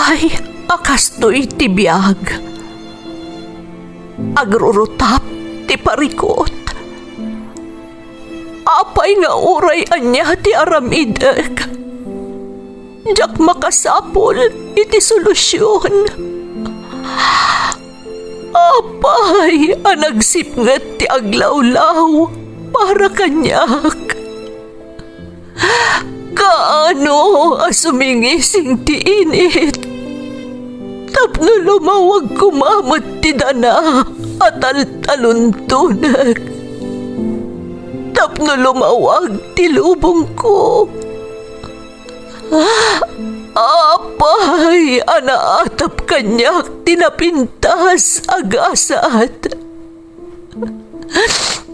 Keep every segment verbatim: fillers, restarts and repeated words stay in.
Ay, a kastoy ti biag. Agrurutap ti parikut. Apay nga uray ania ti aramidek, diak makasapul iti solusion. Apay a nagsipnget ti aglawlaw para kaniak? Kaano a sumingising ti init tapno lumawag koma met ti dana a taltaluntonek, tapno lumawag ti lubongko? Apay a naatap kaniak ti napintas a gasat?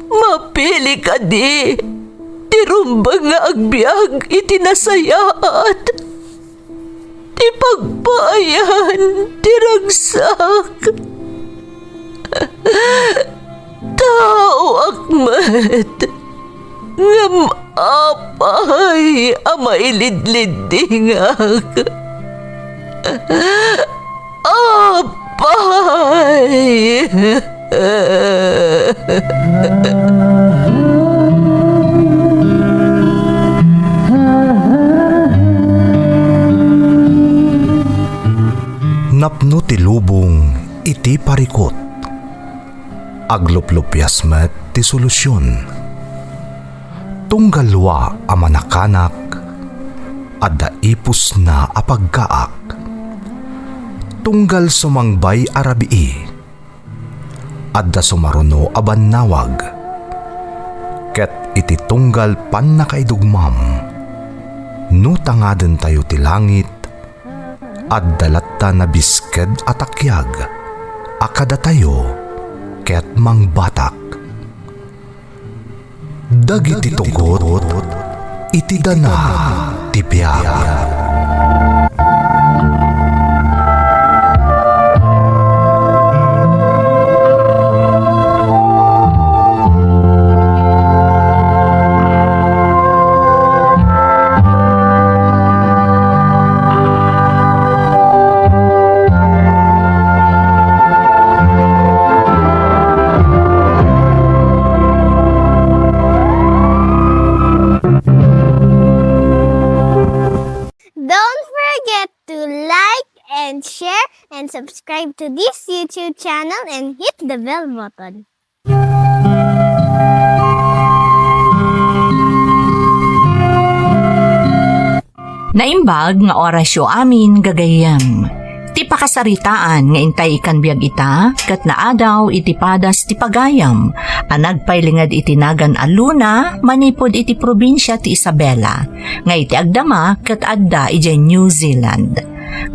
Mapili kadi ti rumbeng nga agbiag iti nasayaat, ti pagpaayan ti ragsak? Taoak met, ngem apay a mailidliddingak? Apay! Napno ti lubong iti parikut. Agluplupias met ti solusion. Tunggal dua a manakanak, adda ipusna a pagkaak. Tunggal sumangbay a rabii, adda sumaruno a bannawag. Ket iti tunggal pannakaidugmam, no tangadentayo ti langit, adda latta nabisked a takiag a kadatayo ket mangbatak. Dagiti tugot iti dana ti biag. Don't forget to like and share and subscribe to this YouTube channel and hit the bell button. Naimbag nga orasyo amin, gagayyem. Ti pakasaritaan nga intay ikan biag ita, ket naadaw iti padas ti pagayam a nagpailinged iti nagan a Luna manipud iti probinsia ti Isabela, nga iti agdama ket adda idiay New Zealand.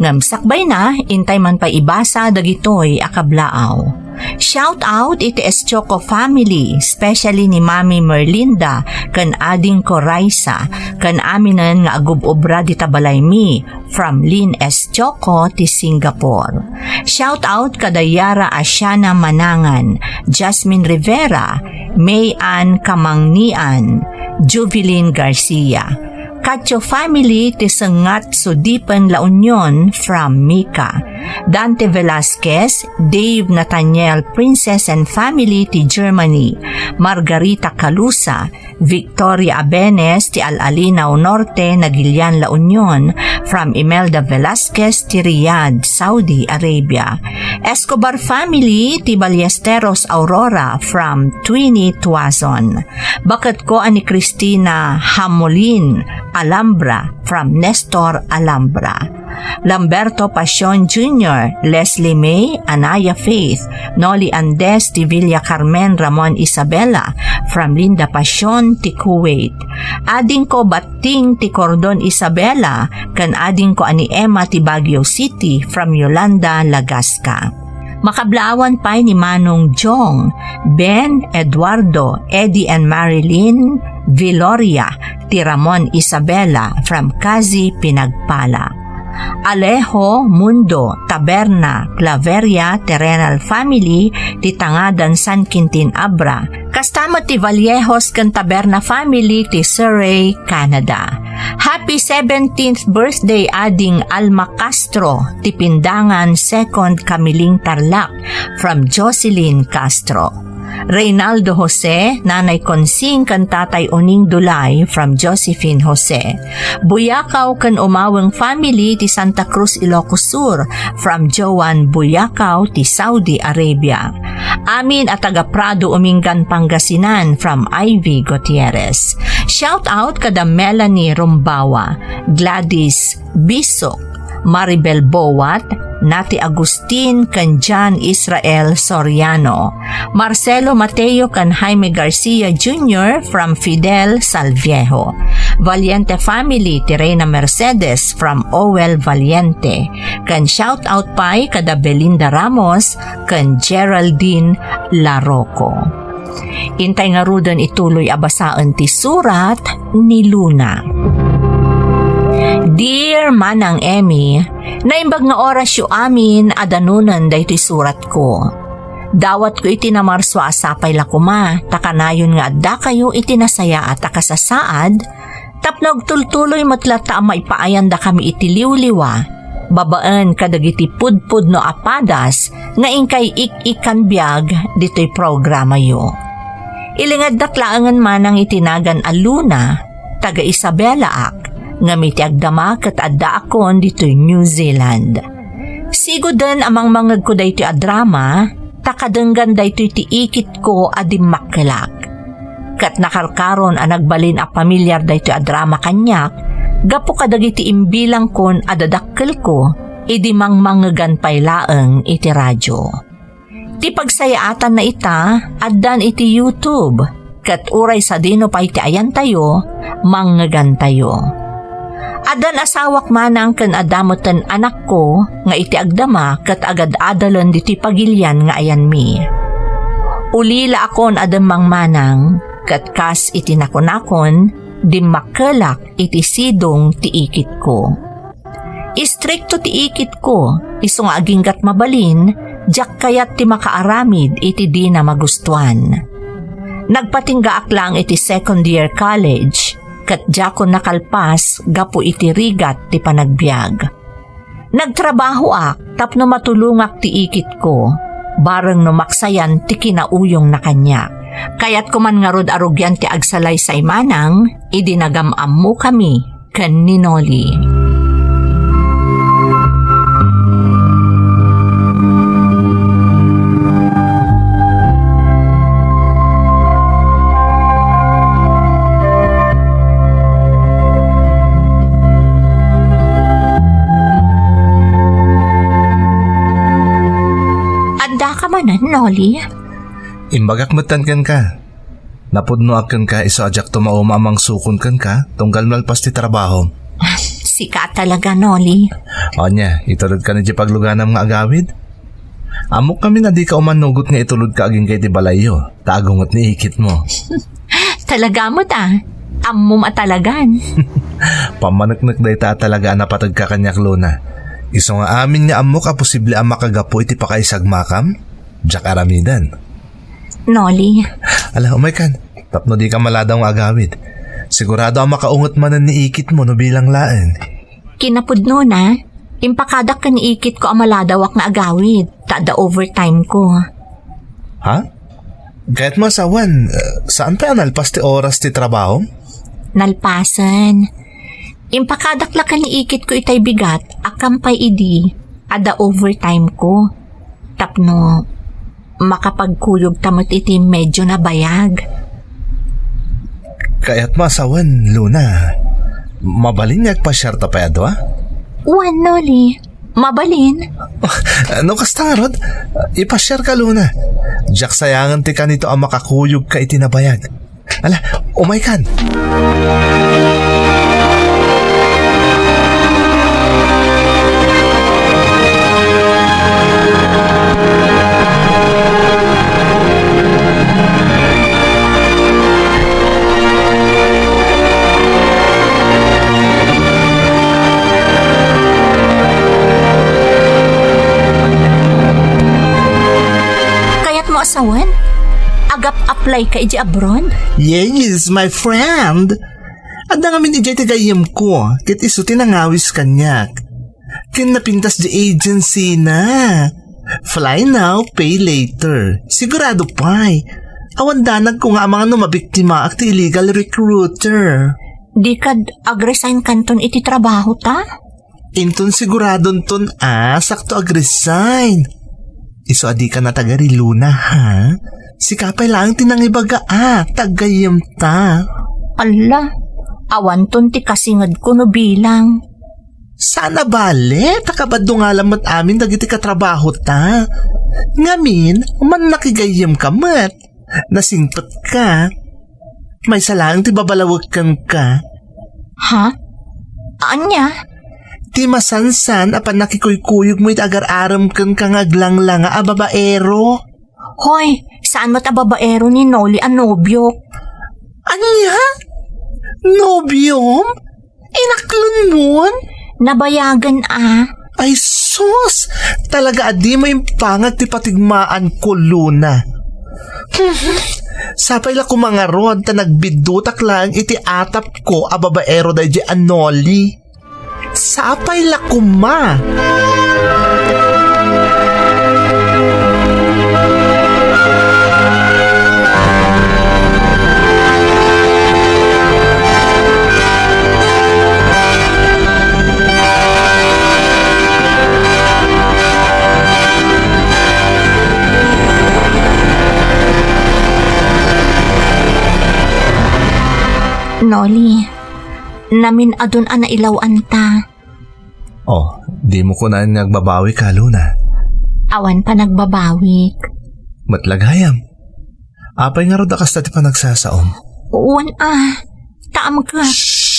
Ngem sakbayna, intay man pay ibasa dagitoy a kablaaw. Shout out iti Estoco family, especially ni Mami Merlinda ken adingko Raisa, ken aminen nga agub-ubra dita balaymi, from Lynn Estoco ti Singapore. Shout out kada Yara Asiana Manangan, Jasmine Rivera, May Ann Kamangnian, Jubilin Garcia. Katio family ti Sengat Sudipen, La Union, from Mika. Dante Velasquez, Dave Nathaniel, Princess and family ti Germany. Margarita Calusa, Victoria Abenes ti Al-Alinao Norte, Nagilian, La Union, from Imelda Velasquez ti Riyadh, Saudi Arabia. Escobar family ti Ballesteros Aurora, from Twinnie Tuason. Baketko a ni Cristina Hamolin Alambra, from Nestor Alambra. Lamberto Pasion Junior, Leslie May, Anaya Faith, Noli Andes, Tivilla Carmen, Ramon Isabela, from Linda Pasion ti Kuwait. Adingko Batting ti Cordon Isabela, ken adingko a ni Emma ti Baguio City, from Yolanda, Lagasca. Makablaawan pay ni Manong Jong, Ben, Eduardo, Eddie and Marilyn, Viloria, ti Ramon Isabela from Kazi, Pinagpala. Alejo, Mundo, Taberna, Claveria, Terrenal family, ti Tangadan, San Quintin, Abra. Kasta met ti Vallejos ken Taberna family ti Surrey, Canada. Happy seventeenth birthday, Ading Alma Castro, ti Pindangan, Second Camiling, Tarlac, from Jocelyn Castro. Reynaldo Jose, Nanay Consing ken Tatay Uning Dulay, from Josephine Jose. Buyakaw ken Umaweng family ti Santa Cruz, Ilocos Sur, from Joan Buyakaw ti Saudi Arabia. Amin a taga Prado, Umingan, Pangasinan, from Ivy Gutierrez. Shout out kada Melanie Rumbawa, Gladys Bisok, Maribel Boat, Nati Agustin, ken John Israel Soriano, Marcelo Mateo ken Jaime Garcia Junior from Fidel Salviejo. Valiente family ti Reina Mercedes from Owel Valiente. Ken shout out pay kada Belinda Ramos ken Geraldine Larocco. Intay ngaruden ituloy a basaen ti surat ni Luna. Dear Manang Emmy, naimbag nga orasyo amin a danunen daytoy suratko. Dawatko iti namarso a sapay la koma ta kanayon nga addakayo iti nasayaat a kasasaad, tapno agtultuloy met latta a maipaayandakami iti liwliwa babaen kadagiti pudpudno a padas nga inkay ik-ikkan biag ditoy programayo. Ilingeddak laengen manang iti nagan a Luna, taga Isabelaak, ngem iti agdama ket addaakon ditoy New Zealand. Siguden a mangmangegko daytoy a drama, ta kadenggan daytoy ti ikitko a dimmakkelak. Ket nakarkaron a nagbalin a pamilyar daytoy a drama kaniak gapu kadagiti imbilangkon a dadakkelko idi mangmangegan pay laeng iti radio. Ti pagsayaatanna ita, addan iti YouTube, ket uray sadino pay ti ayantayo, mangngegantayo. Addan asawak manang ken adda metten anakko nga iti agdama ket agad-adalen ditoy pagilian nga ayanmi. Ulilaakon a demmang manang, ket kas iti nakunakon, dimmakkelak iti sidong ti ikitko. Istrikto ti ikitko, isu nga aginggat mabalin, diak kayat ti makaaramid iti dina magustuan. Nagpatinggaak laeng iti second year college, ket diakon nakalpas gapu iti rigat ti panagbiag. Nagtrabahoak tapno matulongak ti ikitko, bareng no maksayan ti kinauyongna kaniak. Kayatko man ngarud a rugian ti agsalaysay manang idi nagam-ammokami ken ni Noli. Addaka manen, Noli? Imbagak metten kenka. Napudnoak kenka isu a diak tumauma a mangsukon kenka tunggal malpas ti trabahom. Sika talaga, Noli. Ania, itulodka ni ti pagluganam nga agawid? Ammok ngamin a dika umanugot nga itulodka agingga iti balayyo, ta agunget ni ikitmo. Talaga met a. Ammom a talagan. Pammaneknek dayta a talaga a napategka kaniak, Luna. Isu nga amin nga ammok a posible a makagapu iti pakaisagmakam, diak aramiden. Noli. Ala, umaykan. Tapno dika maladaw nga agawid. Sigurado a makaunget manen ni ikitmo no bilang laeng. Kinapudnona, impakadak ken ni ikitko a maladawak nga agawid, ta adda overtime ko. Ha? Kayatmo a sawen, eh, saan pay a nalpas ti oras ti trabaho? Nalpasen. Impakadak la ken ni ikitko itay bigat, a kampay idi, adda overtime ko. Tapno makapagkuyogta met iti medyo nabayag. Kayatmo a sawen, Luna. Mabalin nga agpasiarta pay a dua? Wen, Noli. Mabalin. Oh, no kasta ngarud, ipasiarka, Luna. Diak sayangen ti kanito a makakuyogka iti nabayag. Ala, umaykan. Kayatmo a sawen? Agap-apply ka iti abroad? Yes, my friend. Adda ngamin idiay ti gayyemko, ket isu ti nangawis kaniak. Ken napintas di agency na. Fly now, pay later. Sigurado pay. Awan danagko nga amangan no mabiktimaak ti illegal recruiter. Di kad agresign kanton iti trabaho ta? Inton siguradonton a, sakto agresign. Isu a dika natagari, Luna, ha? Sika pay laeng ti nangibagaak, ta aggayyemta. Alla, awanton ti kasingedko no bilang. Saan a bale, ta kabaddo nga la met amin dagiti katrabahota. Ngamin, mannakigayyemka met. Nasingpetka. Maysa laeng ti babalawek kenka. Ha? Ania? Ti masansan a pannakikuykuyogmo iti agar-arem kenka nga aglanglanga a babaero. Hoy, saan met a babaero ni Noli a nobiok? Ania? Nobiom? Inaklonmon? Nabayagen a. Ay sus! Talaga a dimo impangag ti patigmaanko, Luna. Sapay la koma ngarud ta nagbiddutak laeng iti atapko a babaero daydiay a Noli. Sapay la koma. Noli, namin-adun a nailaw-anta. Oh, dimo kunaen nga agbabawik, Luna? Awan panagbabawik. Met la gayam. Apay ngarud a kasta ti panagsasaom? Wen a, ta ammok.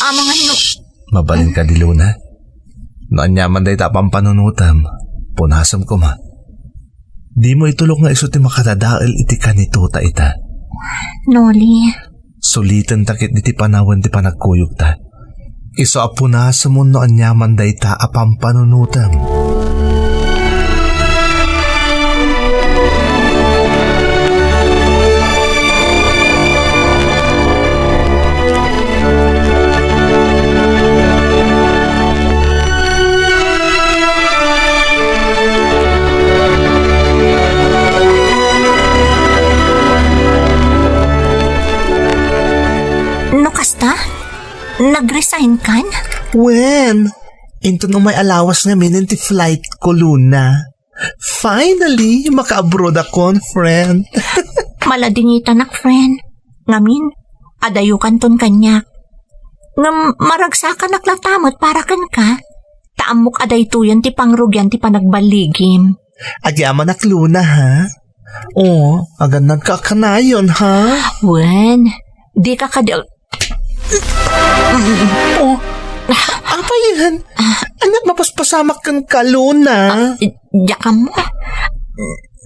Amangan no. Mabalin kadi, Luna. No aniaman dayta a pampanunotem, punasem koma. Dimo itulok nga isu ti makadadael iti kanito ta ita. Noli. Sulitenta ket iti panawen ti panagkuyogta. Isu a punasemon no aniaman dayta a pampanunotem. No kasta, nagresign kan? Wen, inton umay a lawas ngamin ti flight ko, Luna. Finally, maka-abroad akon, friend. Maladingitanak, friend. Ngamin, adayokanton kaniak. Ngem maragsakanak latta met para kenka. Ta ammok a daytoyen ti pangrugian ti panagballigim. Agyamanak, Luna, ha? Oo, agannadka a kanayon, ha? Wen, dika kadi ag- Oh, apay yan? Ania, mapaspasamak kenka, Luna? Ah, diak ammo.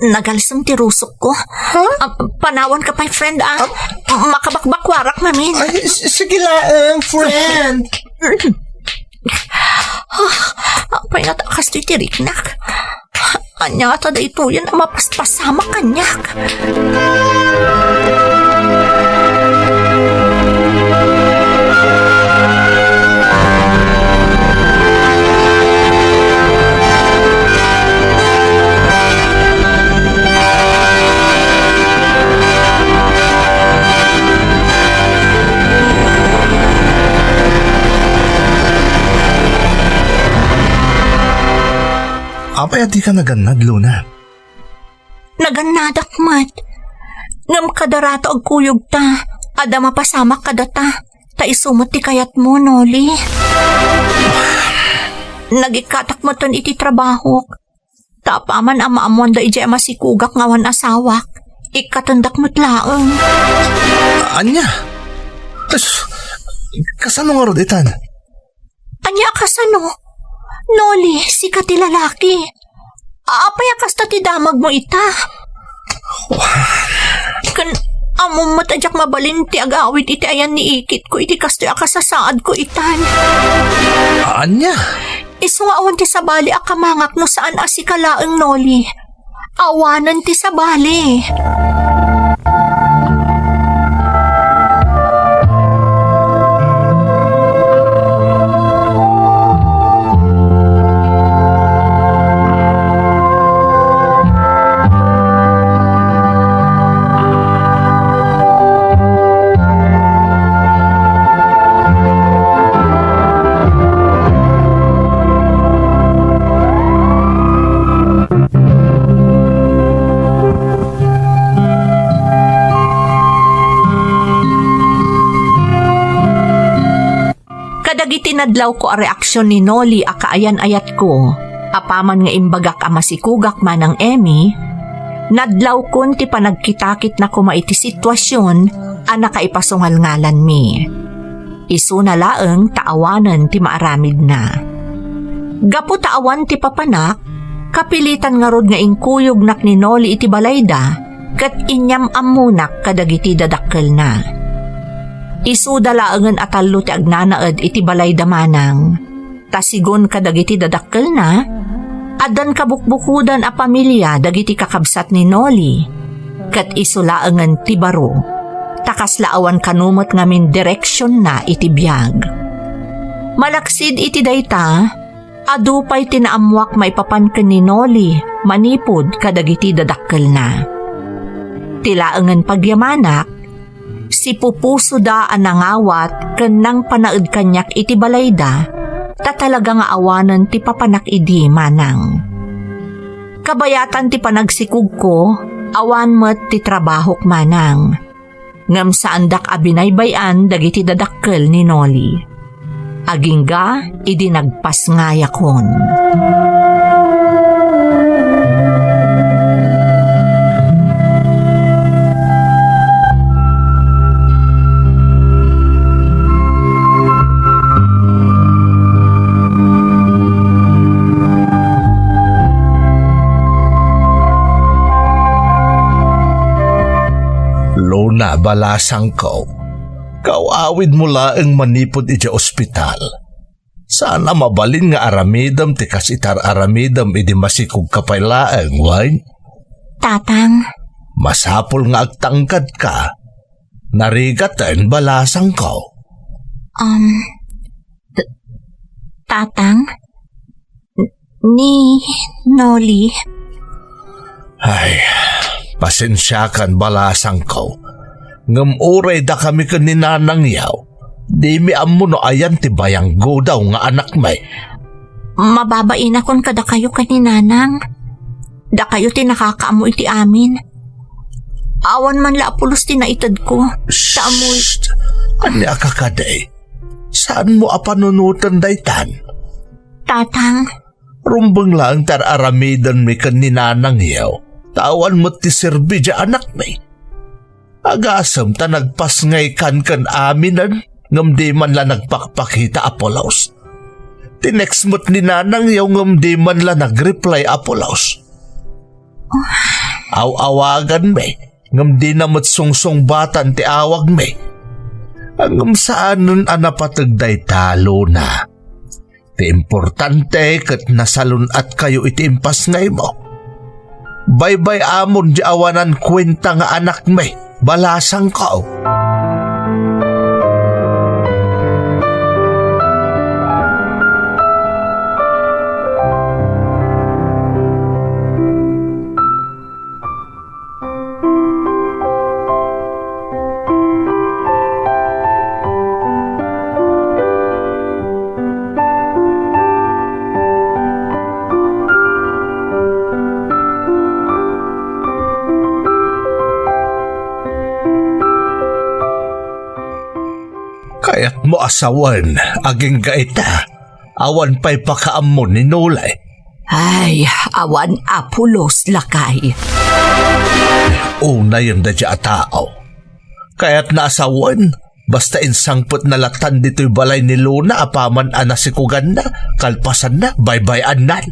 Nagalsem ti rusokko. Ha? Ah, panawanka pay, friend, ah. Ah? Makabakbakwarak ngamin. Ay, s-, sige laeng, friend. Ah, apay nga ta kastoy ti riknak? Ania ta daytoyen a mapaspasamak kaniak? Apay a dika nagannad, Luna? Nagannadak met. Ngem kadarato agkuyogta, adda mapasamak kadata. Ta isu met ti kayatmo, Noli. Nagikkatak metten iti trabahok. Ta apaman a maammoanda idiay a masikogak nga awan asawak, ikkatendak met laeng. Ania? Kas-, kasano ngarud itan? Ania a kasano? Noli, sika ti lalaki. Apay a kasta ti damagmo ita? Ken ammom met a diak mabalin ti agawid iti ayan ni ikitko iti kastoy a kasasaadko itan. Ania? Isu nga awan ti sabali a kamangak no saan a sika laeng, Noli. Awanen ti sabali. Kadagiti nadlawko a reaksion ni Noli a kaayan-ayatko, apaman nga imbagak a masikugak manang Emmy, nadlawkon ti panagkitakitna koma iti situasion a nakaipasungalngalanmi. Isuna laeng ta awanen ti maaramidna. Gapu ta awan ti papanak, kapilitan ngarud nga inkuyognak ni Noli iti balayda ket inyam-ammonak kadagiti dadakkelna. Isuda laengen a tallo ti agnanaed iti balayda manang. Ta sigun kadagiti dadakkelna, addan kabukbukodan a pamilia dagiti kakabsat ni Noli, ket isu laengen ti baro, ta kasla awan kano met ngamin direksionna iti biag. Malaksid iti dayta, adu pay ti naammoak maipapan ken ni Noli manipud kadagiti dadakkelna. Ti laengen pagyamanak, sipupusoda a nangawat ken nangpanaed kaniak iti balayda, ta talaga nga awanen ti papanak idi manang. Kabayatan ti panagsikogko, awan met ti trabahok manang. Ngem saandak a binaybay-an dagiti dadakkel ni Noli. Agingga idi nagpasngayakon. Luna, balasangko, kaaw-awidmo laeng manipud idiay ospital. Saan a mabalin nga aramidem ti kas itar-aramidem idi masikogka pay laeng, wen? Tatang. Masapul nga agtangkadka. Narigaten, balasangko. Um, t-, Tatang? N-, ni Noli? Ay, pasensiakan, balasangko. Ngem uray dakami ken ni Nanang Yaw, dimi ammo no ayan ti bayanggodaw nga anakmi. Mababainakon kadakayo ken ni Nanang. Dakayo ti nakakaammo iti amin. Awan man la a pulos ti naitedko. Ta ammoy- Shh! Ania ka kadi? Saanmo a panunoten daytan? Tatang. Rumbeng laeng ti ar-aramidenmi ken ni Nanang Yaw, ta awan met ti serbi diay anakmi. Agasem ta nagpasngaykan ken aminen, ngem di man la nagpakpakita a pulos. Tinext met ni Nanang Yaw ngem di man la nagreply a pulos. Aw-awaganmi, ngem dina met sungsungbatan ti awagmi. Ngem saanen a napateg dayta, Luna. Ti importante ket nasalun-atkayo iti impasngaymo. Baybay-amon diay awanan kuenta nga anakmi, balasangko. Kayatmo a sawen, agingga ita, awan pay pakaammo ni Noli. Ay, awan a pulos, lakay. Unayen daydiay a tao. Kayatna a sawen, basta insangpetna latan ditoy balay ni Luna apaman a nasikuganna, kalpasanna, baybay-annan.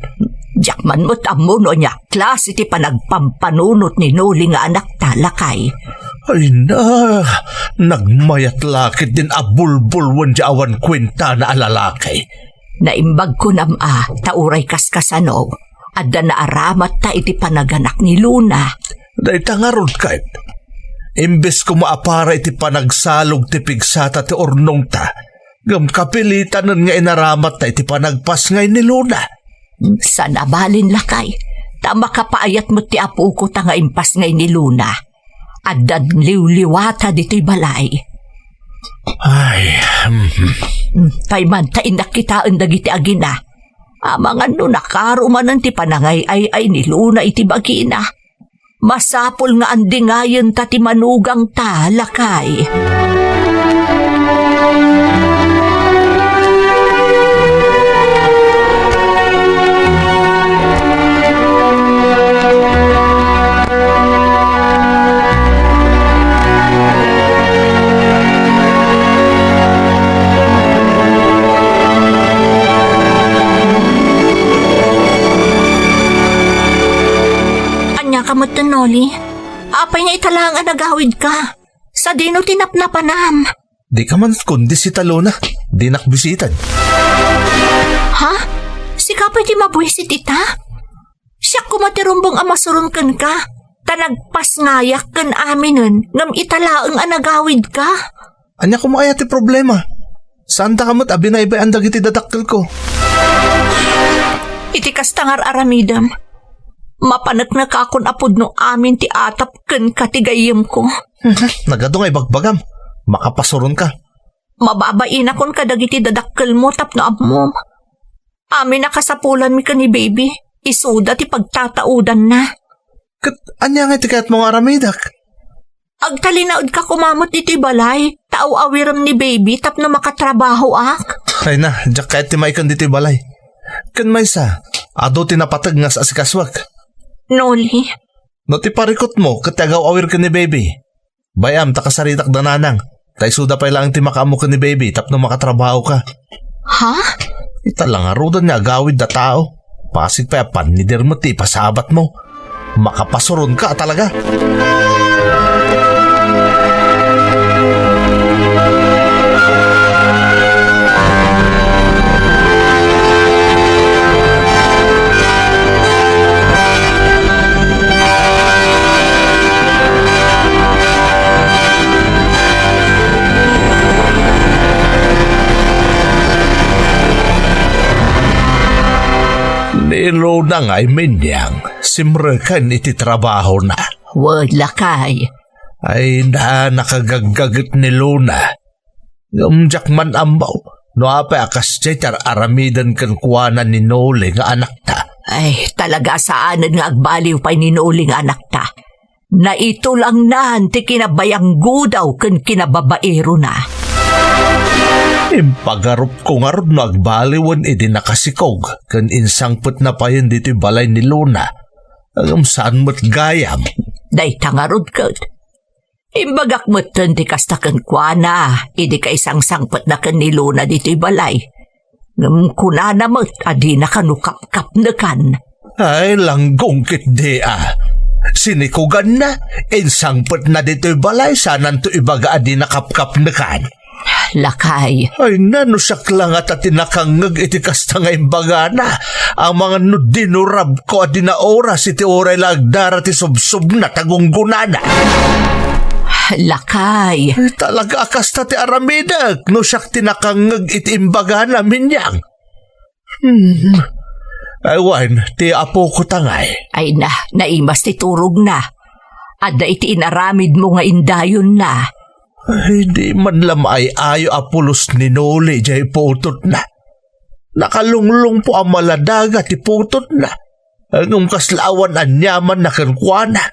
Diak man met ammo no ania klase ti panagpampanunot ni Noli nga anakta, lakay. Ay na, nagmayat la ketdin a bulbul wendiay awan kuentana a lalaki. Naimbag kunam a, ta uray kaskasano, adda naaramatta iti panaganak ni Luna. Dayta ngarud ket, imbes koma a para iti panagsalog ti pigsata ti urnongta, ngem kapilitanen nga inaramatta iti panagpasngay ni Luna. Saan a balin, lakay, ta makapaayat met ti apokota nga impasngay ni Luna. Addan liwliwata ditoy balay. Ay, mhm. Paymanta innak kitaen dagiti agina. Amangan no nakaro manen ti panangay-ay-ay ni Luna iti bagina. Masapul nga andingayenta ti manugangta, lakay. Noli, apay nga ita laeng a nagawidka? Sadino ti napnapanam? Dika man kundi si Talona. Dinak bisiten. Ha? Sika pay ti mabuisit ita? Siak koma ti rumbeng a masuron kenka, ta nagpasngayak ken aminen ngem ita laeng a nagawidka. Ania koma aya ti problema? Saandaka met a binaybay-an dagiti dadakkelko. Iti kasta nga ar-aramidem, mapaneknekakon a pudno amin ti atap kenka ti gayyemko. Nagadu nga ibagbagam. Makapasuronka. Mababainakon kadagiti dadakkelmo tapno ammom. Amin a kasapulanmi ken ni Baby, isuda ti pagtataudanna. Ket ania nga ti kayatmo nga aramidek? Agtalinaedka koma met ditoy balay, ta aw-awirem ni Baby tapno makatrabahoak. Ay na, diak kayat ti maiken ditoy balay. Ken maysa, adu ti napateg nga as-asikasuek. Noli. No ti parikutmo ket ti agaw-awir ken ni Baby, bay-am ta kasaritak da Nanang, ta isuda pay laeng ti makaammo ken ni Baby tapno makatrabahoka. Ha? Ita la ngaruden nga agawid a tao. Pasig pay a pannider met ti ipasabatmo. Makapasuronka a talaga. Ni Luna ngay, Minyang, simreken iti trabahona. Wen, lakay. Ay na, nakagaggaget ni Luna. Ngem diak man ammo no apay a kasdiay ti ar-aramiden kenkuana ni Noli nga anakta. Ay, talaga a saanen nga agbaliw pay ni Noli nga anakta. Naitulangnan ti kinabayanggudaw ken kinababairona. Impagarupko ngarud no agbaliwen idi nakasikog ken insangpetna payen ditoy balay ni Luna. Ngem saan met gayam. Dayta ngarud ket, imbagak metten ti kasta kenkuana idi kaisangsangpetna ken ni Luna ditoy balay. Ngem kunana met a dina kano kapkapnekan. Ay, langgong ketdi a. Sinikoganna, insangpetna ditoy balay, sananto ibaga a dina kapkapnekan. Lakay. Ay na, no siak la ngata ti nakangngeg iti kasta nga imbagana, amangan no dinurabko a dina oras iti uray la agdara ti subsubna ta gunggonana. Lakay. Ay, talaga a kasta ti aramidek no siak ti nakangngeg iti imbagana, Minyang. Hmm. Ay, wen, ti apoko ta ngay. Ay na, naimas ti turogna. Adda iti inaramidmo nga indayonna. Ay, di man la maay-ayo a pulos ni Noli jay putotna. Nakalunglungpo a maladaga ti putotna. Ngem kasla awan aniamanna kenkuana.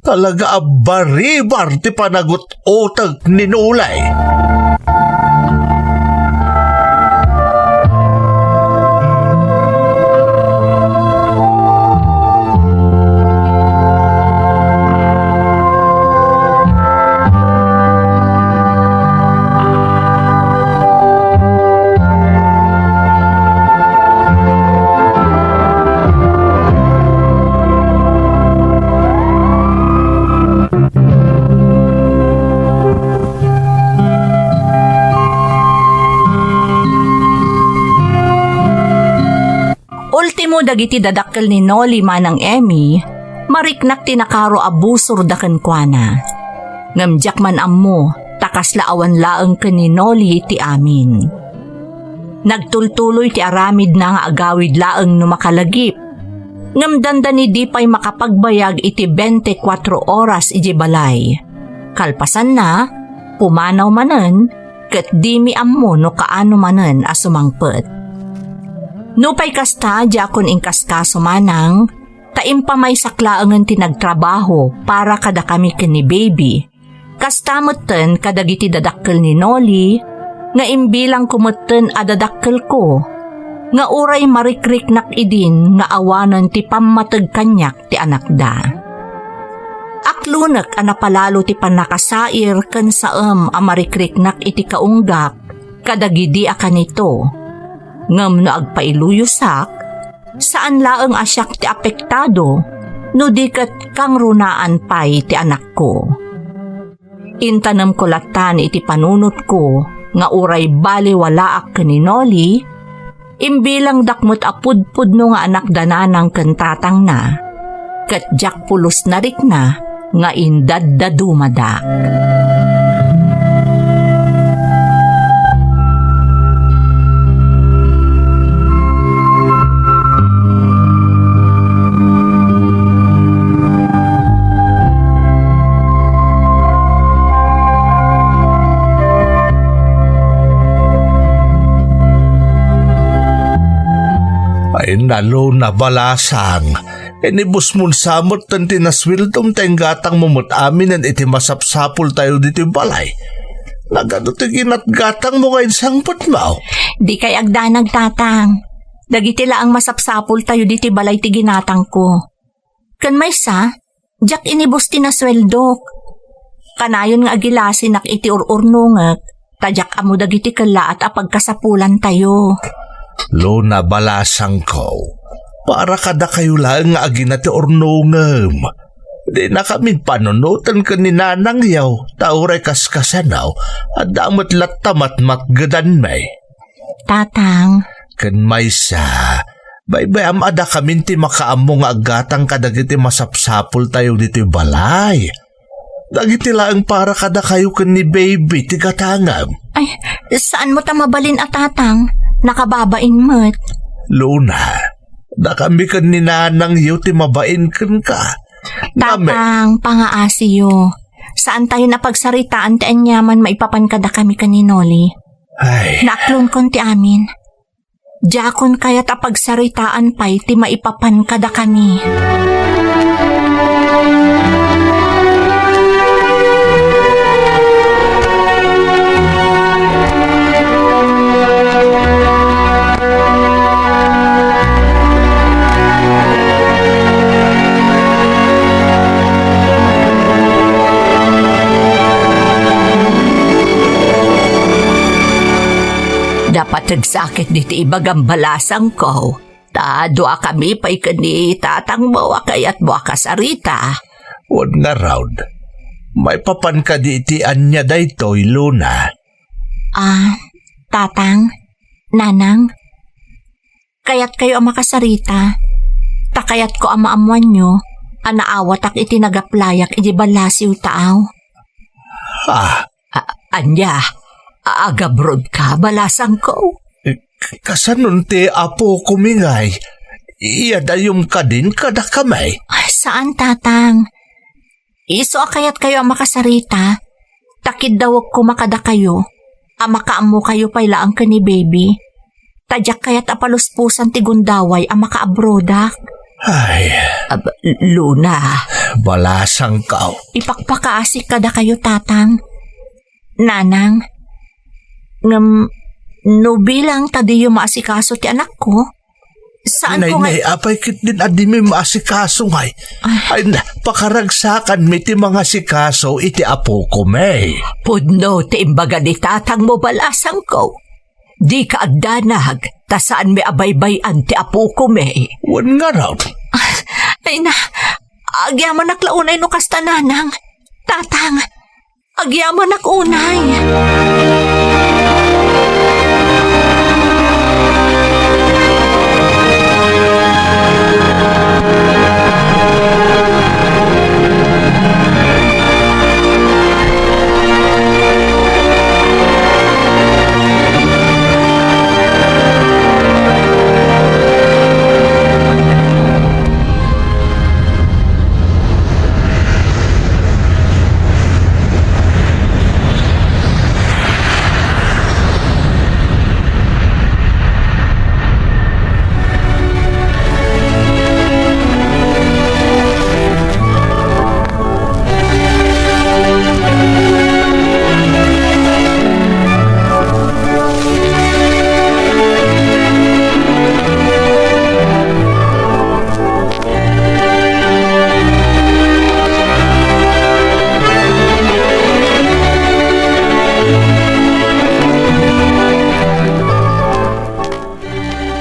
Talaga a baribar ti panagut-uteg ni Noli. Ultimo dagiti dadakkel ni Noli manang Emmy, mariknak ti nakaro a busorda kenkuana. Ngem diak man ammo, ta kasla awan laeng ken ni Noli ti amin. Nagtultuloy ti aramidna nga agawid laeng no makalagip. Ngem dandani di pay makapagbayag iti bente kuatro oras idiay balay. Kalpasanna, pumanaw manen, ket dimi ammo no kaano manen a sumangpet. Nupay kasta, diakon inkaskaso manang, ta impamaysak laengen ti nagtrabaho para kadakami ken ni Baby. Kasta metten kadagiti dadakkel ni Noli, nga imbilangko metten a dadakkelko, nga uray marikriknak idin nga awanen ti pammateg kaniak ti anakda. Aklonek a napalalo ti pannakasair ken saem a marikriknak iti kaunggak kadagidi a kanito. Ngem no agpailuyosak, saan laeng a siak ti apektado, no di ket kangrunaan pay ti anakko. Intanemko latta iti panunotko nga uray baliwalaak ken ni Noli, imbilangdak met a pudpudno nga anak da nanang ken tatangna, ket diak pulos narikna nga indaddadumada. Ay, nalo na, Balasang. Inibusmon sa met ti nasueldom ta inggatangmo met aminen iti masapsapultayo ditoy balay. Nagano ti ginatgatangmo nga insangpetmo? Dikay agdanag, Tatang. Dagiti laeng masapsapultayo ditoy balay ti ginatangko. Ken maysa, diak inibus ti nasueldok. Kanayon nga agilasinak iti ur-urnongek, ta diak ammo dagiti kellaat a pagkasapulantayo. Luna, Balasangko, para kadakayo laeng nga agina ti urnongem. Dinakamin panunoten ken ni nanangyo, ta uray kaskasano, adda met latta matmatgedanmi. Tatang. Ken maysa, baybay-am a dakamin ti makaammo nga aggatang kadagiti masapsapultayo ditoy balay. Dagiti laeng para kadakayo ken ni baby ti gatangem. Ay, saanmo ta mabalin a, Tatang? Nakababain met. Luna, dakami ken ni nanangyo ti mabain kenka. Name- Tatang, pangaasiyo. Saantayon a pagsaritaan ti aniaman maipapan kadakami ken ni Noli. Ay. Naaklonkon ti amin. Diakon kayat a pagsaritaan pay ti maipapan kadakami. Napateg sakit ditoy ibagam, Balasangko. Ta duakami pay ken ni tatangmo a kayatmo a kasarita. Wen ngarud, maipapan kadi iti ania daytoy, Luna? Ah, Tatang, Nanang, kayatkayo a makasarita, ta kayatko a maammoanyo a naawatak iti nagaplayak idi ballasiw taaw. Ah, A-, ania? A-, agabrodka, Balasangko? K-, kasanon ti apokomi ngay? Iyadayom kadin kadakami? Ah, saan, Tatang. Isu a kayatkayo a makasarita, ta kiddawek koma kadakayo a makaammokayo pay laeng ken ni baby. Ta diak kayat a paluspusan ti gundaway a makaabrodak. Ay. Ab-, Luna. Balasangko. Ipakpakaasik kadakayo, Tatang. Nanang. Ngem, no bilang ta diyo maasikaso ti anakko, saan ko nga... Nay, nay, apay ketdin a dimi maasikaso ngay? Ay. Ay, na, pakaragsakanmi ti mangasikaso iti apokomi. Pudno ti imbaga ni tatangmo, Balasangko. Dika agdanag, ta saanmi a baybay-an ti apokomi. Wen ngarud. Ay na, agyamanak la unay no kasta, Nanang. Tatang, agyamanak unay.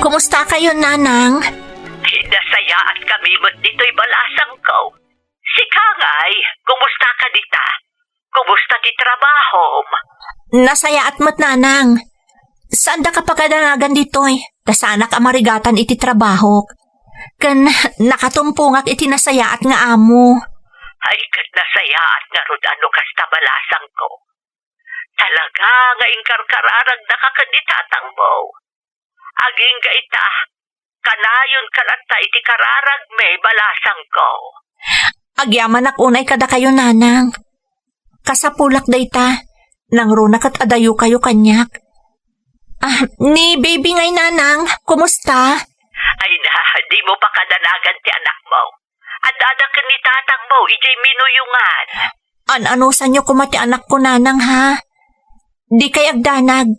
Kumusta kayo, Nanang? Nasayaat kami met ditoy balasang ko. Ay, kumusta ka dita? Kumusta ti trabahom? Nasayaat met, Nanang. Saandaka pakadanagan ditoy, ta saanak a marigatan iti trabahok. Ken nakatumpongak iti nasayaat nga amo. Ay, ket nasayaat ngarud a no kasta, balasangko. Talaga nga inkarkararagdaka ken ni tatangmo. Agingga ita, kanayonka latta iti kararagmi, balasangko. Agyamanak unay kadakayo, Nanang. Kasapulak dayta, nangruna ket adayokayo kaniak. Ah, ni baby ngay, Nanang, kumusta? Ay na, dimo pakadanagan ti anakmo. Addada ken ni tatangmo idiay minuyongan. An-anusanyo koma ti anakko, Nanang, ha? Dikay agdanag.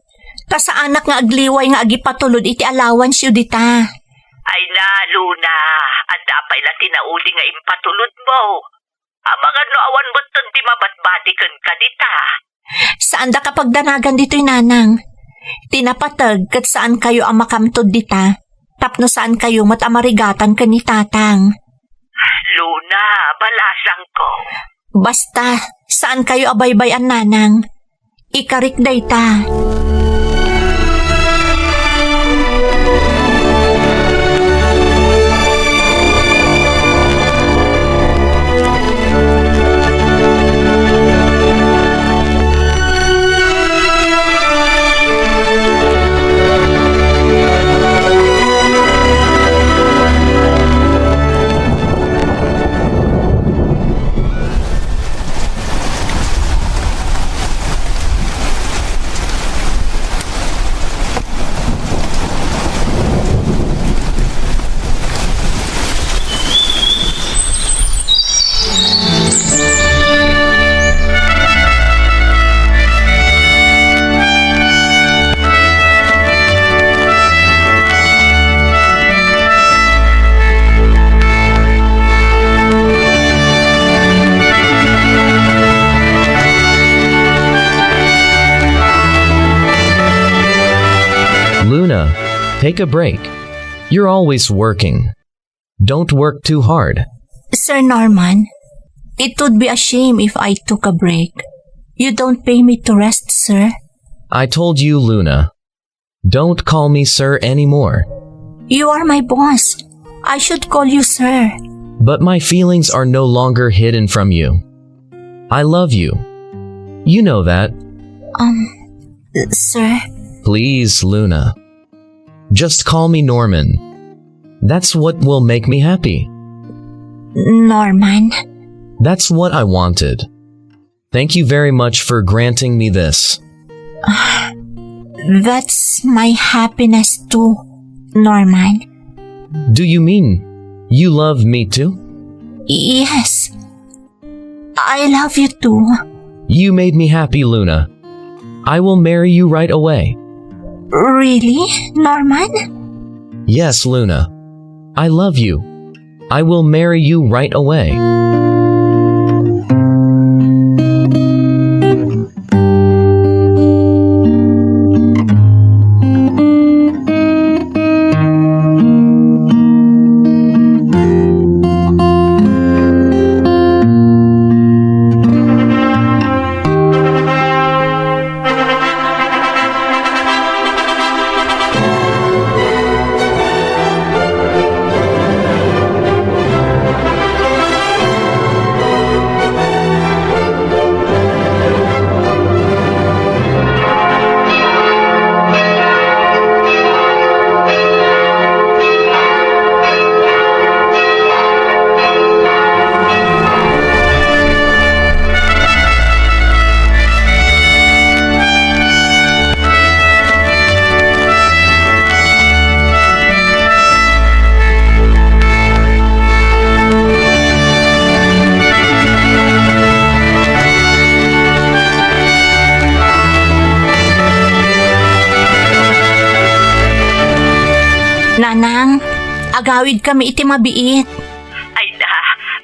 Ta saanak nga agliway nga agipatulod iti allowanceo dita. Ay na, Luna, adda pay la ti naudi nga impatulodmo. Amangan no awan metten ti mabatbati kenka dita. Saandaka pagdanagan ditoy, Nanang. Ti napateg ket saankayo a makamtod dita tapno saankayo met a marigatan ken ni Tatang. Luna, balasangko. Basta, saankayo a baybay-an, Nanang. Ikarik dayta. Luna, take a break. You're always working. Don't work too hard. Sir Norman, it would be a shame if I took a break. You don't pay me to rest, sir. I told you, Luna. Don't call me sir anymore. You are my boss. I should call you sir. But my feelings are no longer hidden from you. I love you. You know that. Um, sir? Please, Luna. Just call me Norman. That's what will make me happy. Norman? That's what I wanted. Thank you very much for granting me this. That's my happiness too, Norman. Do you mean you love me too? Yes. I love you too. You made me happy, Luna. I will marry you right away. Really, Norman? Yes, Luna. I love you. I will marry you right away. Nanang, agawidkami iti mabiit. Ay na,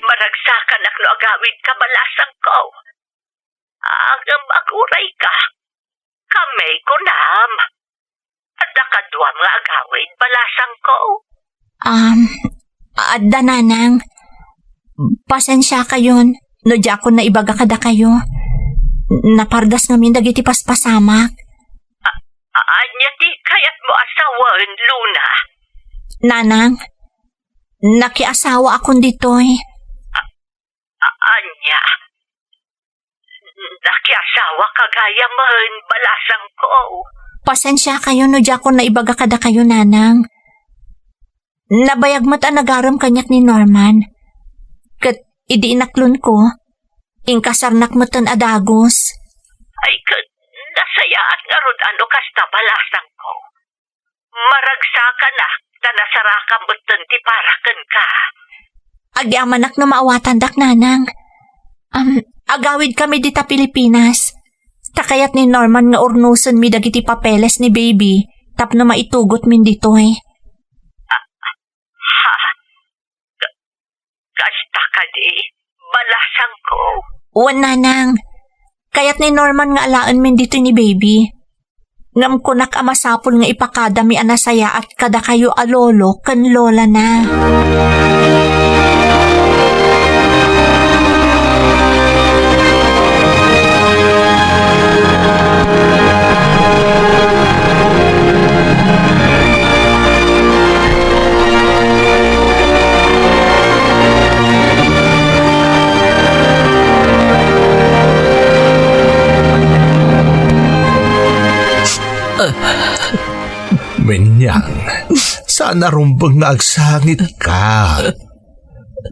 maragsakanak no agawidka, balasangko. Ngem aguray ka. Kami, kunam. Adda kaduam nga agawid, balasangko? Um, adda, Nanang. Pasensiaka yon. No diakon naibaga kadakayo, napardas ngamin dagiti paspasamak. A-, ania ti kayatmo a sawen, Luna? Nanang, nakiasawaakon ditoy. A-, ania? Nakiasawaka gayamen, balasangko. Pasensiakayo no diakon naibaga kadakayo, Nanang. Nabayag met a nagarem kaniak ni Norman. Ket idi inaklonko, inkasarnak metten a dagus. Ay, ket nasayaat ngarud a no kasta, balasangko. Maragsakanak, ta nasarakan metten ti para kenka. Agyamanak no maawatandak, Nanang. Am, agawidkami dita Pilipinas. Ta kayat ni Norman nga urnosenmi dagiti papeles ni baby tapno maitugotmin ditoy. Ha? Ka-, kasta kadi, balasangko? Wen, Nanang. Kayat ni Norman nga alaenmin ditoy ni baby. Ngem kunak a masapul nga ipakadami a nasayaat kadakayo a lolo ken lolana. Minyang, saan a rumbeng nga agsangitka.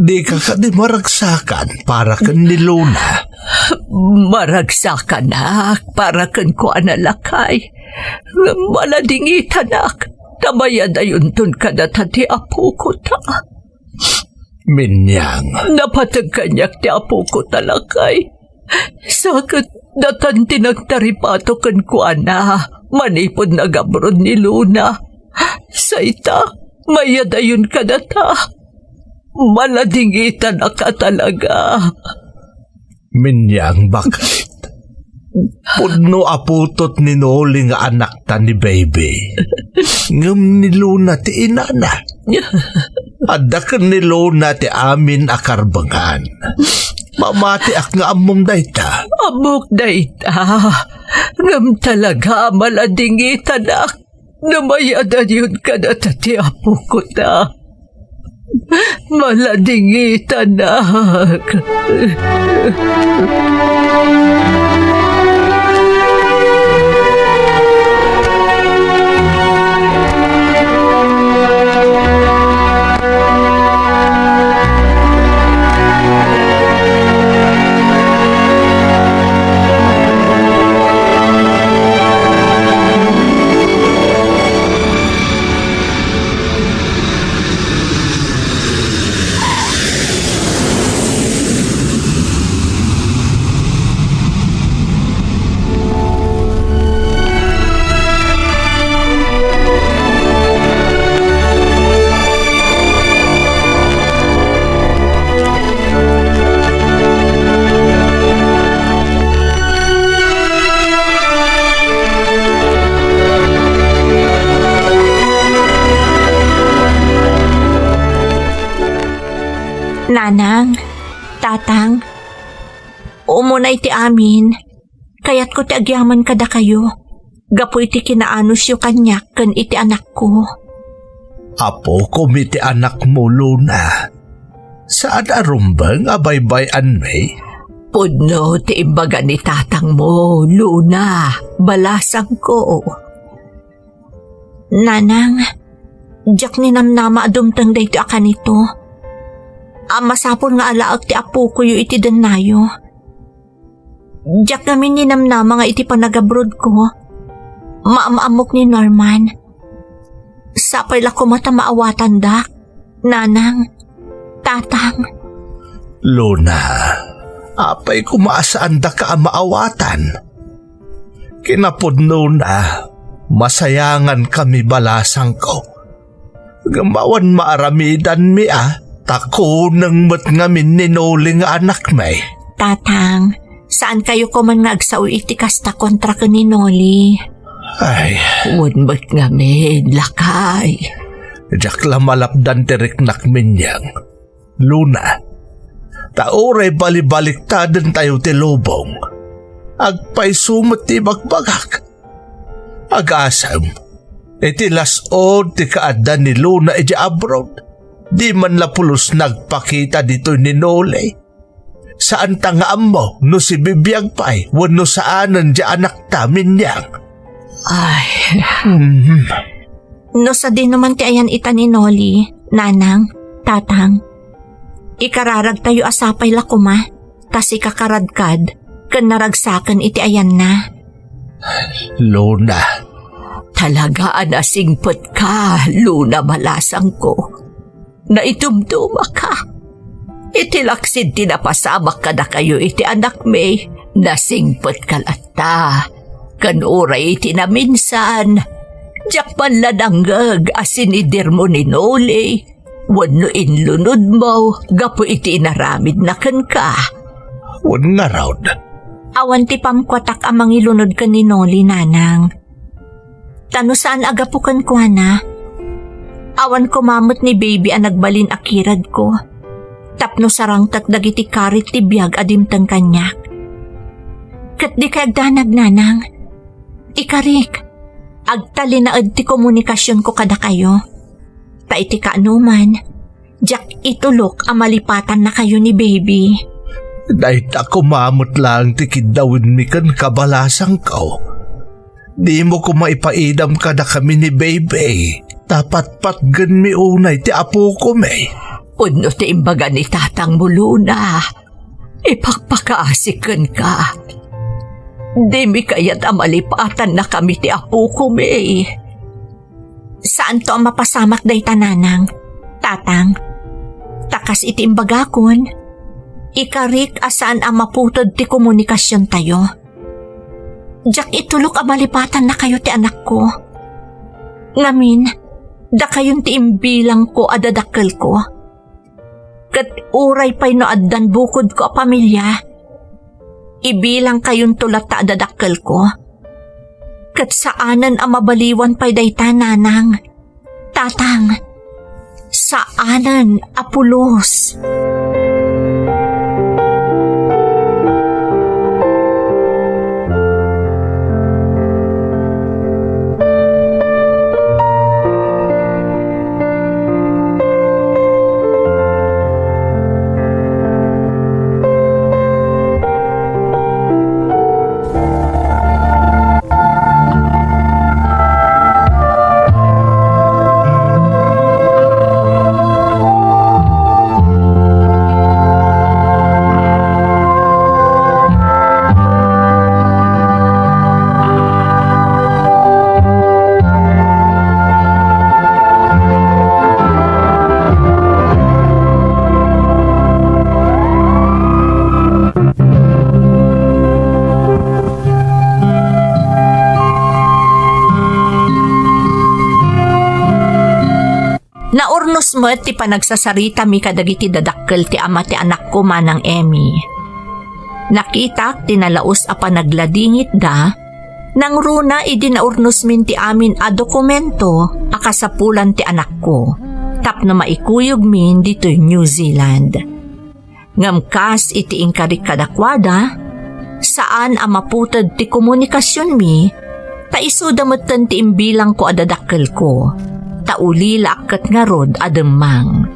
Dika kadi maragsakan para ken ni Luna? Maragsakanak para kenkuana, lakay. Ngem maladingitanak, ta mayadayonton kadata ti apokota. Minyang. Napateg kaniak ti apokota, lakay. Sa ket datan ti nagtaripato kenkuana manipud nagabrod ni Luna. Sa ita, mayadayon kadata. Maladingitanak a talaga. Minyang, baket. Pudno a putot ni Noli nga anakta ni baby. Ngem ni Luna ti inana. Adda ken ni Luna ti amin a karbengan. Mamatiak nga ammom dayta. Ammok dayta. Ngem talaga maladingitanak no mayadayon kadata ti apokota. Maladingitanak. Nanang, Tatang, umuna iti amin, kayatko ti agyaman kadakayo, gapu iti kinaanusyo kaniak ken iti anakko. Apokom iti anakmo, Luna. Saan a rumbeng a baybay-anmi? Pudno ti imbaga ni tatangmo, Luna, balasangko. Nanang, diak ninamnama a dumteng daytoy a kanito. A masapul nga alaek ti apokoyo iti dennayo. Diak ngamin ninamnama nga iti panagabrodko, maam-ammok ni Norman. Sapay la koma ta maawatandak, Nanang, Tatang. Luna, apay koma a saandaka a maawatan? Kinapudnona, masayangan kami, balasangko. Ngem awan maaramidanmi a, ta kuneng met ngamin ni Noli nga anakmi. Tatang, saankayo koman nga agsao iti kasta kontra ken ni Noli. Ay. Wen met ngamin, lakay. Diak la malapdan ti riknak, Minyang. Luna, Ta uray balibaliktadentayo ti lubong, agpayso met ti ibagbagak. Agasem, iti las-ud ti kaadda ni Luna idiay abroad, di man la pulos nagpakita ditoy ni Noli. Saanta nga ammo no sibibiag pay wenno saanen diay anakta, Minyang. Ay. Hmm. No sadino man ti ayan ita ni Noli, Nanang, Tatang, ikararagtayo a sapay la koma, ta sika karadkad ken naragsaken iti ayanna. Luna. Talaga a nasingpetka, Luna, balasangko. Naitumtumaka. Iti laksid ti napasamak kadakayo iti anakmi, nasingpetka latta. Ken uray iti naminsan, diak man la nangngeg a sinidirmo ni Noli wenno inlunodmo gapu iti inaramidna kenka. Wen ngarud, awan ti pamkuatak a mangilunod ken ni Noli, Nanang. Ta no saan a gapu kenkuana, awan koma met ni Baby a nagbalin a kiredko tapno sarangtek dagiti karit ti biag a dimteng kaniak. Ket dikay agdanag, Nanang. Ikarik, agtalinaed ti komunikasionko kadakayo. Ta iti kaanoman, diak itulok a malipatannakayo ni Baby. Dayta koma met laeng ti kiddawenmi kenka, balasangko. Dimo koma ipaidam kadakami ni Baby, ta patpatgenmi unay ti apokomi. Pudno ti imbaga ni tatangmo, Luna. Ipakpakaasi kenka. Dimi kayat a malipatannakami ti apokomi. Saanto a mapasamak dayta, Nanang, Tatang. Ta kas iti imbagakon, ikarik a saan a maputed ti komunikasiontayo. Diak itulok a malipatannakayo ti anakko. Ngamin, dakayon ti imbilangko a dadakkelko. Ket uray pay no addan bukodko a pamilya, ibilangkayonto latta a dadakkelko. Ket saanen a mabaliwan pay dayta, Nanang, Tatang. Saanen a pulos. Naurnos met ti panagsasaritami kadagiti dadakkel ti ama ti anakko, Manang Emmy. Nakitak ti nalaus a panagladingitda nangruna idi naurnosmin ti amin a dokumento a kasapulan ti anakko tapno maikuyogmin ditoy New Zealand. Ngem kas iti inkarik kadakuada, saan a maputed ti komunikasionmi, ta isuda metten ti imbilangko a dadakkelko, ta ulilaak ket ngarud a demmang.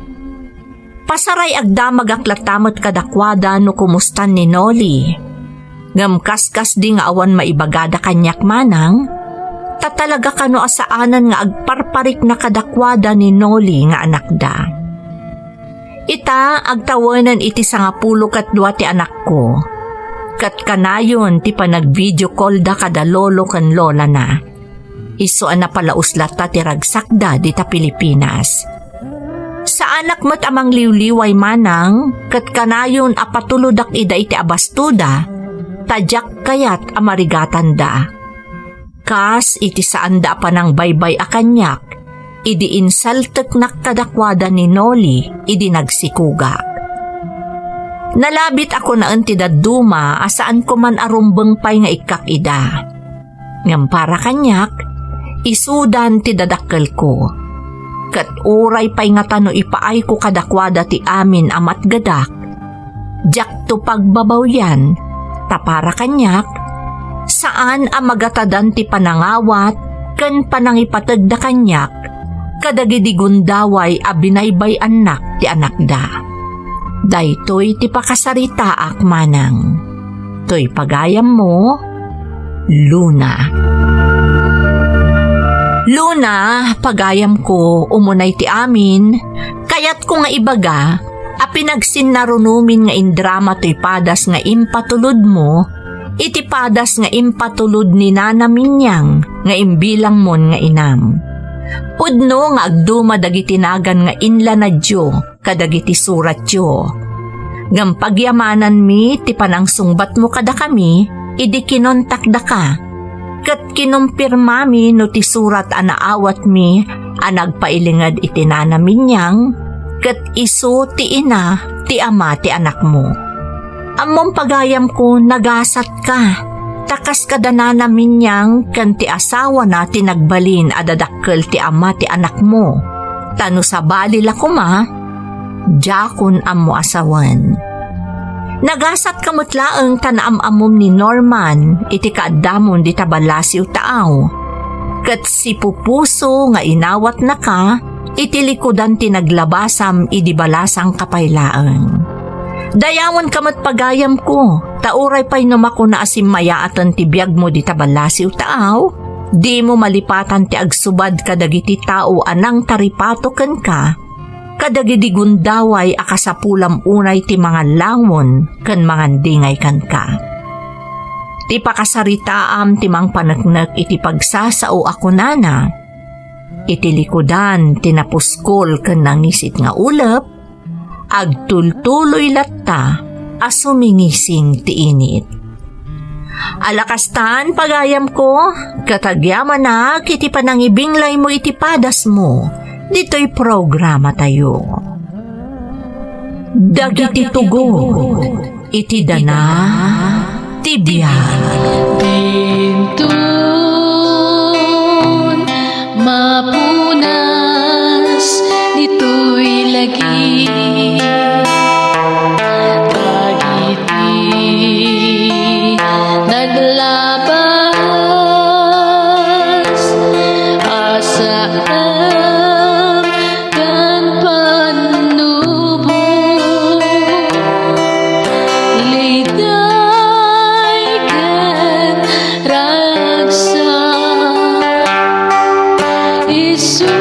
Pasaray agdamagak latta met kadakuada no kumustan ni Noli. Ngem kaskasdi nga awan maibagada kaniak, Manang, ta talaga kano a saanen nga agparparikna kadakuada ni Noli nga anakda. Ita, agtawenen iti sangapulo ket dua ti anakko, ket kanayon ti panag-video callda kada lolo ken lolana. Isu a napalaus latta ti ragsakda dita Pilipinas. Saanak met a mangliwliway, Manang, ket kanayon a patulodak ida iti abastoda, ta diak kayat a marigatanda. Kas iti saanda a panangbaybay-a kaniak, idi insalteknak kadakuada ni Noli idi nagsikogak. Nalabit a kunaen ti dadduma a saanko man a rumbeng pay nga ikkak ida. Ngem para kaniak, isudan ti dadakkelko. Ket uray pay ngata no ipaayko kadakuada ti amin a matgedak, Diakto pagbabawyan, ta para kaniak, saan a magatadan ti panangawat ken panangipategda kaniak kadagidi gundaway a binaybay-annak ti anakda. Daytoy ti pakasaritaak manang. Toy pagayammo, Luna. Luna, pagayamko, umunay ti amin, kayatko nga ibaga a pinagsinnarunomin nga indrama toy padas nga impatulodmo iti padas nga impatulod ni Nana Minyang nga imbilangmon nga inam. Pudno nga agduma dagiti nagan nga inlanadyo kadagiti suratyo. Ngem pagyamananmi ti panangsungbatmo kadakami idi kinontakdaka, ket kinumpirmami no ti surat a naawatmi a nagpailinged iti Nana Minyang, ket isu ti ina ti ama ti anakmo. Ammom pagayamko, nagasatka, ta kas kada Nana Minyang ken ti asawana ti nagbalin a dadakkel ti ama ti anakmo. Ta no sabali la koma, diakon ammo a sawen. Nagasatka met laeng ta naam-ammom ni Norman iti kaaddamon dita ballasiw taaw, ket sipupuso nga inawatnaka iti likudan ti naglabasam idi balasangka pay laeng. Dayawenka met pagayamko, ta uray pay no makuna a simmayaaten ti biagmo dita ballasiw taaw, dimo malipatan ti agsubad kadagiti tao a nangtaripato kenka, kadagidi gundaway a kasapulam unay ti mangallangon ken mangandingay kenka. Ti pakasaritaam ti mangpaneknek iti pagsasao a kunana, iti likudan ti napuskol ken nangisit nga ulep, agtultuloy latta a sumingising ti init. Ala kastan, pagayamko, ket agyamanak iti panangibinglaymo iti padasmo ditoy programatayo. Dagiti tugot iti dana ti biag. Dintun mapunas ditoy lagi. Dagiti naglabas a saan ken pannubo, liday ken ragsak, isu